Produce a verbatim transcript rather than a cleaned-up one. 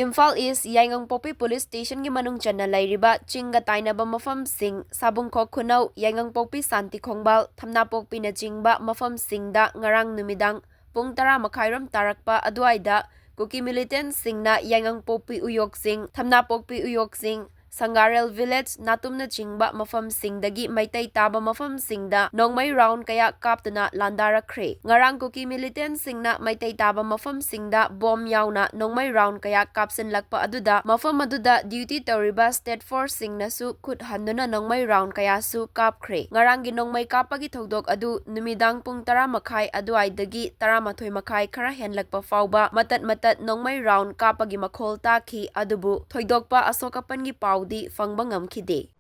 ꯏꯝꯐꯥꯜ ꯏꯁ ꯌꯥꯏꯉꯪꯄꯣꯛꯄꯤ police ꯁ꯭ꯇꯦꯁꯟꯒꯤ ꯃꯅꯨꯡ ꯆꯟꯅ ꯂꯩꯔꯤꯕ ꯆꯤꯡꯒ ꯇꯥꯏꯅꯕ ꯃꯐꯝꯁꯤꯡ ꯁꯥꯕꯨꯡꯈꯣꯛ ꯈꯨꯅꯧ, ꯌꯥꯏꯉꯪꯄꯣꯛꯄꯤ ꯁꯥꯟꯇꯤ ꯈꯣꯡꯕꯥꯜ, ꯊꯝꯅꯥꯄꯣꯛꯄꯤꯅꯆꯤꯡꯕ ꯃꯐꯝꯁꯤꯡꯗ ꯉꯔꯥꯡ ꯅꯨꯃꯤꯗꯥꯡ ꯄꯨꯡ ꯇꯔꯥ ꯃꯈꯥꯏꯔꯣꯝ ꯇꯥꯔꯛꯄ ꯑꯗꯨꯋꯥꯏꯗ ꯀꯨꯀꯤ ꯃꯤꯂꯤꯇꯦꯟꯁꯤꯡꯅ ꯌꯥꯏꯉꯪꯄꯣꯛꯄꯤ ꯎꯌꯣꯛꯆꯤꯡ, ꯊꯝꯅꯥꯄꯣꯛꯄꯤ ꯎꯌꯣꯛꯆꯤꯡ, ꯁꯪꯒꯥꯔꯦꯜ ꯚꯤꯂꯦꯖ, ꯅꯥꯇꯨꯝꯅꯆꯤꯡꯕ ꯃꯐꯝꯁꯤꯡꯗꯒꯤ ꯃꯩꯇꯩ ꯇꯥꯕ ꯃꯐꯝꯁꯤꯡꯗ ꯅꯣꯡꯃꯩ ꯔꯥꯎꯟ ꯀꯌꯥ ꯀꯥꯞꯇꯨꯅ ꯂꯥꯟꯗꯥꯔꯛꯈ꯭ꯔꯦ꯫ ꯉꯔꯥꯡ ꯀꯨꯀꯤ ꯃꯤꯂꯤꯇꯦꯟꯁꯤꯡꯅ ꯃꯩꯇꯩ ꯇꯥꯕ ꯃꯐꯝꯁꯤꯡꯗ ꯕꯣꯝ ꯌꯥꯎꯅ ꯅꯣꯡꯃꯩ ꯔꯥꯎꯟ ꯀꯌꯥ ꯀꯥꯞꯁꯤꯜꯂꯛꯄ ꯑꯗꯨꯗ ꯃꯐꯝ ꯑꯗꯨꯗ ꯗ꯭ꯌꯨꯇꯤ ꯇꯧꯔꯤꯕ ꯁ꯭ꯇꯦꯠ ꯐꯣꯔꯁꯁꯤꯡꯅꯁꯨ ꯈꯨꯠ ꯍꯟꯗꯨꯅ ꯅꯣꯡꯃꯩ ꯔꯥꯎꯟ ꯀꯌꯥꯁꯨ ꯀꯥꯞꯈ꯭ꯔꯦ꯫ ꯉꯔꯥꯡꯒꯤ ꯅꯣꯡꯃꯩ ꯀꯥꯞꯄꯒꯤ ꯊꯧꯗꯣꯛ ꯑꯗꯨ ꯅꯨꯃꯤꯗꯥꯡ ꯄꯨꯡ ꯇꯔꯥ ꯃꯈꯥꯏ ꯑꯗꯨꯋꯥꯏꯗꯒꯤ ꯇꯔꯥꯃꯥꯊꯣꯏ ꯃꯈꯥꯏ ꯈꯔ ꯍꯦꯟꯂꯛꯄ ꯐꯥꯎꯕ ꯃꯇꯠ ꯃꯇꯠ ꯅꯣꯡꯃꯩ ꯔꯥꯎꯟ ꯀꯥꯞꯄꯒꯤ ꯃꯈꯣꯜ ꯇꯥꯈꯤ, ꯑꯗꯨꯕꯨ ꯊꯣꯏꯗꯣꯛꯄ ꯑꯁꯣꯛ ꯑꯄꯟꯒꯤ ꯄꯥꯎꯗꯤ ꯐꯪꯕ ꯉꯝꯈꯤꯗꯦ꯫